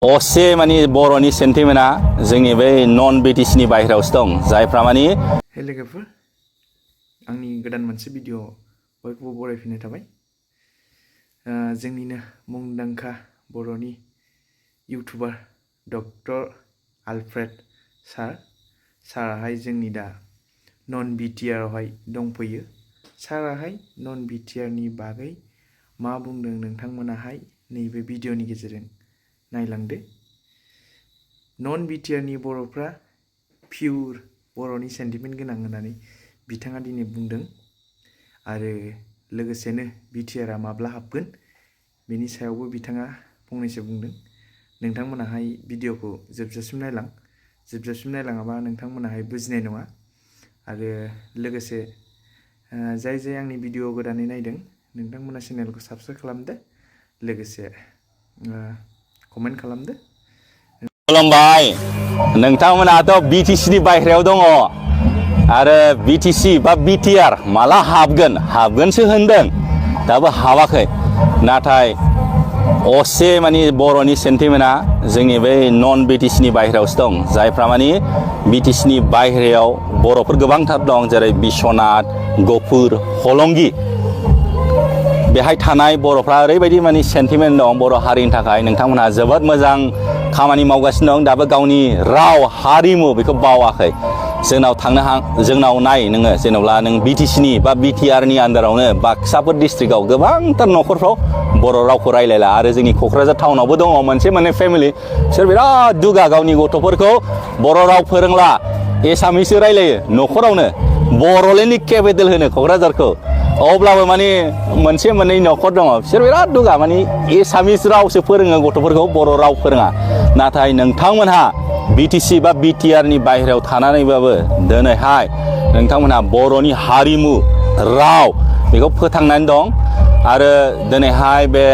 असे माने बर'नि सेन्टिमेन्टआ जोंनि बे नन BTCनि बाहेरायावसो दं जायफ्रा माने हे लोगोफोर आंनि गोदान मोनसे भिडिअ बयखौबो बरायफिननाय थाबाय जोंनिनो मुंदांखा बर'नि इउटुबार डक्टर आलफ्रेड साराहाय जोंनि दा नन BTR आवहाय दंफैयो साराहाय नन BTR नि बागै मा बुंदों नोंथांमोनाहाय नैबे भिडिअनि गेजेरजों नायलांदो नन BTR नि बर'फ्रा पिउर बर'नि सेन्टिमेन्ट गोनां होननानै बिथाङा दिनै बुंदों आरो लोगोसेनो BTR आ माब्ला हाबगोन बेनि सायावबो बिथाङा फंनैसो बुंदों नोंथांमोनाहाय भिडिअखौ जोबजासिम नायलाङाबा नोंथांमोनाहाय बुजिनाय नङा आरो लोगोसे जाय आंनि भिडिअ गोदानै नायदों नोंथांमोना चेनेलखौ साबस्क्राइब खालामदो लोगोसे कमेन्ट खालामदो खुलुमबाय नोंथांमोनाथ' BTCनि बाहेरायाव दङ आरो BTC बा BTR माला हाबगोनसो होनदों दाबो हाबाखै नाथाय असे माने बर'नि सेन्टिमेन्टआ जोंनि बे नन BTCनि बाहेरायावसो दं जायफ्रा माने BTCनि बाहेरायाव बर'फोर गोबांथार दं जेरै बिश्वनाथ गफुर हलंगि बेहाय थानाय बर'फ्रा ओरैबायदि माने सेन्टिमेन्ट दं बर' हारिनि थाखाय नोंथांमोनहा जोबोद मोजां खामानि मावगासिनो दं दाबो गावनि राव हारिमु बेखौ बावाखै जोंनाव नाय नोङो जेनेबा नों BTCनि बा BTRनि आन्दारावनो बाक्साफोर डिस्ट्रिक्टआव गोबांथार न'खरफ्राव बर' रावखौ रायलायला आरो जोंनि क'क्राझार टाउनावबो दङ मोनसे मोननै फेमिलि बिसोर बिराद दुगा गावनि गथ'फोरखौ बर' राव फोरोंला एसामिससो रायलायो न'खरावनो बर'लेण्डनि केपिटेल होनो क'क्राझारखौ अब्लाबो माने मोनसे मोननै न'खर दङ बिसोर बिराद दुगा माने एसामिस रावसो फोरोङो गथ'फोरखौ बर' राव फोरोङा नाथाय नोंथांमोनहा BTC बा BTRनि बाहेरायाव थानानैबाबो दिनैहाय नोंथांमोनहा बर'नि हारिमु राव बेखौ फोथांनानै दं आरो दिनैहाय बे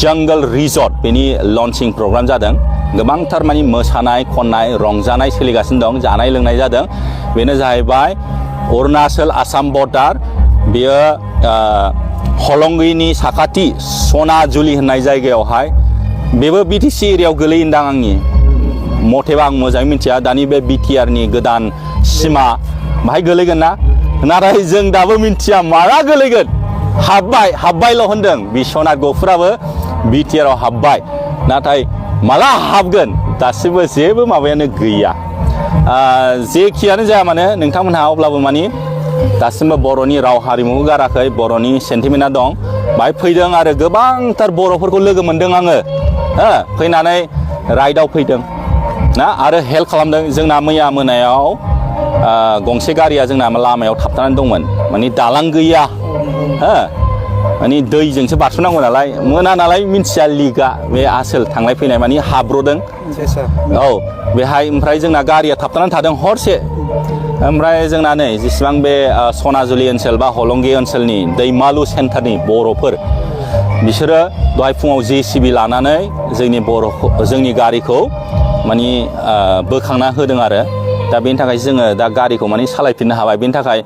जंगल रिजर्ट बेनि लन्चिं प्रग्राम जादों गोबांथार माने मोसानाय खननाय रंजानाय सोलिगासिनो दं जानाय लोंनाय जादों बेनो जाहैबाय अरुणाचल आसाम बर्डार बेयो हलंगिनि साखाथि सनाजुलि होननाय जायगायावहाय बेबो BTC एरियायाव गोलैयोदां आंनि मथेबा आं मोजाङै मिथिया दानि बे BTRनि गोदान सिमा बाहाय गोलैगोन ना नाथाय जों दाबो मिथिया माला गोलैगोन हाबबायल' होनदों बिश्वनाथ गफुराबो BTR आव हाबबाय नाथाय माला हाबगोन दासिमबो जेबो माबायानो गैया जेखियानो जाया मानो नोंथांमोनहा अब्लाबो माने दासिमबो बर'नि राव हारिमुखौ गाराखै बर'नि सेन्टिमेन्टआ दं बाहाय फैदों आरो गोबांथार बर'फोरखौ लोगो मोनदों आङो फैनानै राइडआव फैदों ना आरो हेल्प खालामदों जोंना मैया मोनायाव गंसे गारिया जोंना लामायाव थाबथानानै दंमोन माने दालां गैया माने दैजोंसो बारस'नांगौ नालाय मोना नालाय मिन्थिया लिगा बे आसोल थांलाय फैनाय माने हाब्र'दों औ बेहाय ओमफ्राय जोंना गारिया थाबथानानै थादों हरसे ओमफ्राय जोंना नै जेसेबां बे सनाजुलि ओनसोल बा हलंगि ओनसोलनि दैमालु सेन्टारनि बर'फोर बिसोरो दहाय फुङाव JCB लानानै जोंनि गारिखौ माने बोखांना होदों आरो दा बेनि थाखाय जोङो दा गारिखौ माने सालायफिननो हाबाय बेनि थाखाय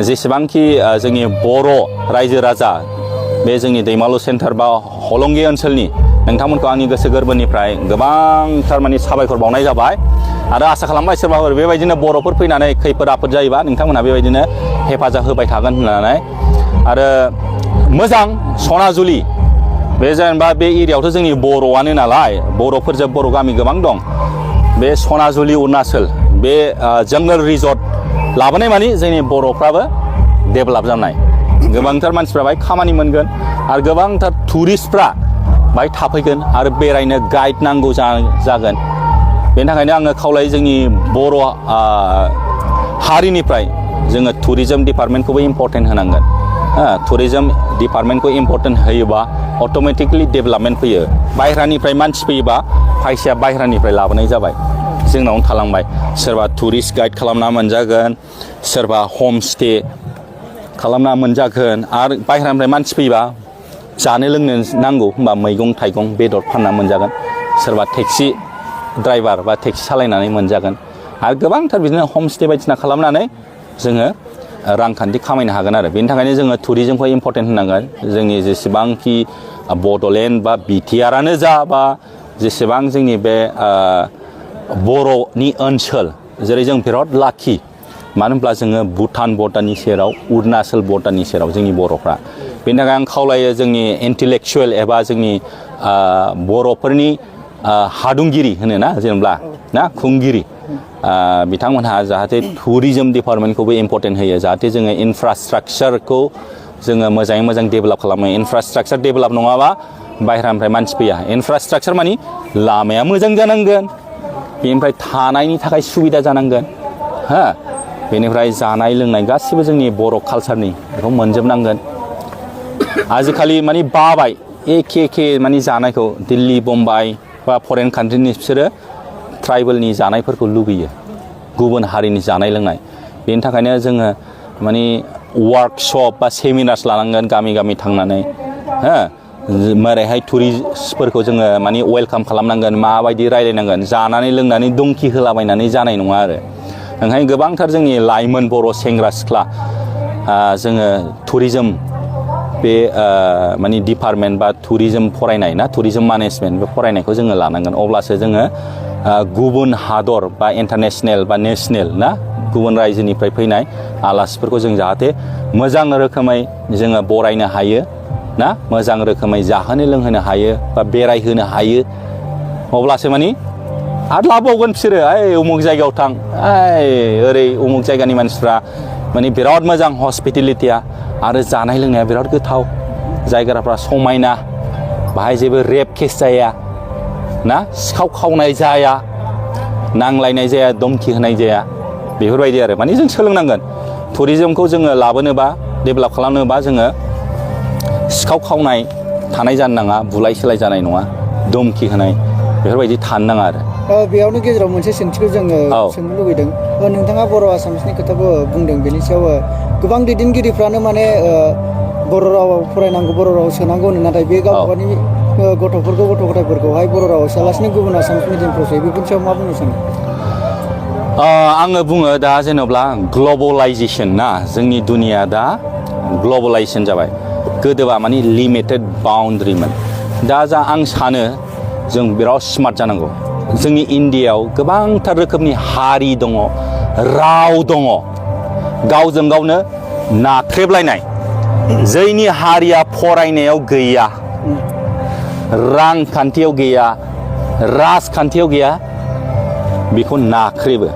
जेसेबांखि जोंनि बर' रायजो राजा बे जोंनि दैमालु सेन्टार बा हलंगि ओनसोलनि नोंथांमोनखौ आंनि गोसो गोरबोनिफ्राय गोबांथार माने साबायखर बावनाय जाबाय आरो आसा खालामबाय सोरबाफोर बेबायदिनो बर'फोर फैनानै खैफोद आफोद जायोबा नोंथांमोनहा बेबायदिनो हेफाजाब होबाय थागोन होननानै आरो मोजां सनाजुलि बे जेनेबा बे एरियायावथ' जोंनि बर'आनो नालाय बर'फोरजों बर' गामि गोबां दं बे सनाजुलि अरुणाचल बे जंगल रिजर्ट लाबोनाय माने जोंनि बर'फ्राबो डेभेलप जानाय गोबांथार मानसिफ्रा बाहाय खामानि मोनगोन आरो गोबांथार टुरिस्टफ्रा बाहाय थाफैगोन आरो बेरायनो गाइड नांगौ जागोन बेनि थाखायनो आङो खावलायो जोंनि बर' हारिनिफ्राय जोङो टुरिजम डिपार्टमेन्टखौबो इम्परटेन्ट होनांगोन टुरिजम डिपार्टमेन्टखौ इम्परटेन्ट होयोबा अट'मेटिकलि डेभेलपमेन्ट फैयो बाहेरानिफ्राय मानसि फैयोबा फैसाया बाहेरानिफ्राय लाबोनाय जाबाय जोंनावनो थालांबाय सोरबा टुरिस्ट गाइड खालामना मोनजागोन सोरबा हम स्टे खालामना मोनजागोन आरो बाहेरानिफ्राय मानसि फैयोबा जानो लोंनो नांगौ होनबा मैगं थाइगं बेदर फानना मोनजागोन सोरबा टेक्सि ड्राइभार बा टेक्सि सालायनानै मोनजागोन आरो गोबांथार बिदिनो हम स्टे बायदिसिना खालामनानै जोङो रांखान्थि खामायनो हागोन आरो बेनि थाखायनो जोङो टुरिजमखौ इम्परटेन्ट होनांगोन जोंनि जेसेबांखि बड'लेण्ड बा BTR आनो जा बा जेसेबां जोंनि बे बर'नि ओनसोल जेरै जों बिराद लाखि मानो होनब्ला जोङो भुटान बर्डारनि सेराव अरुणाचल बर्डारनि सेराव जोंनि बर'फ्रा बेनि थाखाय आं खावलायो जोंनि इन्टेलेक्सुवेल एबा जोंनि बर'फोरनि हादुंगिरि होनो ना जेनेबा ना खुंगिरि बिथांमोनहा जाहाथे टुरिजम डिपार्टमेन्टखौबो इम्परटेन्ट होयो जाहाथे जोङो इनफ्रास्ट्राक्चारखौ जोङो मोजाङै मोजां डेभेलप खालामो इनफ्रास्ट्राक्चार डेभेलप नङाबा बाहेरानिफ्राय मानसि फैया इनफ्रास्ट्राक्चार मानि लामाया मोजां जानांगोन बेनिफ्राय थानायनि थाखाय सुबिदा जानांगोन हा बेनिफ्राय जानाय लोंनाय गासिबो जोंनि बर' कालचारनि बेखौ मोनजोबनांगोन आजिखालि मानि बाबाय एखे मानि जानायखौ दिल्ली बम्बाइ बा फरेन कान्ट्रिनि बिसोरो ट्राइबेलनि जानायफोरखौ लुबैयो गुबुन हारिनि जानाय लोंनाय बेनि थाखायनो जोङो मानि वार्कशप बा सेमिनार्स लानांगोन गामि गामि थांनानै हो मारैहाय टुरिस्टफोरखौ जोङो मानि वेलकाम खालामनांगोन माबायदि रायलायनांगोन जानानै लोंनानै दंखि होलाबायनानै जानाय नङा आरो ओंखायनो गोबांथार जोंनि लाइमोन बर' सेंग्रा सिख्ला जोङो टुरिजम बे मानि डिपार्टमेन्ट बा टुरिजम फरायनाय ना टुरिजम मेनेजमेन्ट बे फरायनायखौ जोङो लानांगोन अब्लासो जोङो गुबुन हादर बा इन्टारनेसनेल बा नेसनेल ना गुबुन रायजोनिफ्राय फैनाय आलासिफोरखौ जों जाहाथे मोजां रोखोमै जोङो बरायनो हायो ना मोजां रोखोमै जाहोनो लोंहोनो हायो बा बेरायहोनो हायो अब्लासो मानि आरो लाबावगोन बिसोरो उमुक जायगायाव थां ओरै उमुक जायगानि मानसिफ्रा मानि बिराद मोजां हस्पिटेलिटिया आरो जानाय लोंनाया बिराद गोथाव जायगाफ्रा समायना बाहाय जेबो रेप केस जाया ना सिखाव खावनाय जाया नांलायनाय जाया धमकि होनाय जाया बेफोरबायदि आरो मानि जों सोलोंनांगोन टुरिजमखौ जोङो लाबोनोबा डेभेलप खालामनोबा जोङो सिखाव खावनाय थानाय जानो नाङा बुलाय सोलाय जानाय नङा धमकि होनाय बेफोरबायदि थानो नाङा आरो बेयावनो गेजेराव मोनसे सोंथिखौ जोङो सोंनो लुबैदों नोंथाङा बर' आसामिसनि खोथाखौ बुंदों बेनि सायाव गोबां दैदेनगिरिफ्रानो माने बर' रावाव फरायनांगौ बर' रावाव सोनांगौ नाथाय बे गावबागावनि गथ'फोरखौ गथ' गथायफोरखौहाय बर' रावाव सोआलासिनो गुबुन आसामिस मिडियामफ्राव सोयो बेफोरनि सायाव मा बुंनो सानो आङो बुङो दा जेनेबा ग्लबेलाइजेसन ना जोंनि दुनिया दा ग्लबेलाइजेसन जाबाय गोदोबा मानि लिमिटेड बाउन्ड्रिमोन दा आं सानो जों बिराद स्मार्ट जानांगौ जोंनि इण्डियायाव गोबांथार रोखोमनि हारि दङ राव दङ गावजों गावनो नाख्रेबलायनाय जायनि हारिया फरायनायाव गैया रांखान्थियाव गैया राजखान्थियाव गैया बेखौ नाख्रेबो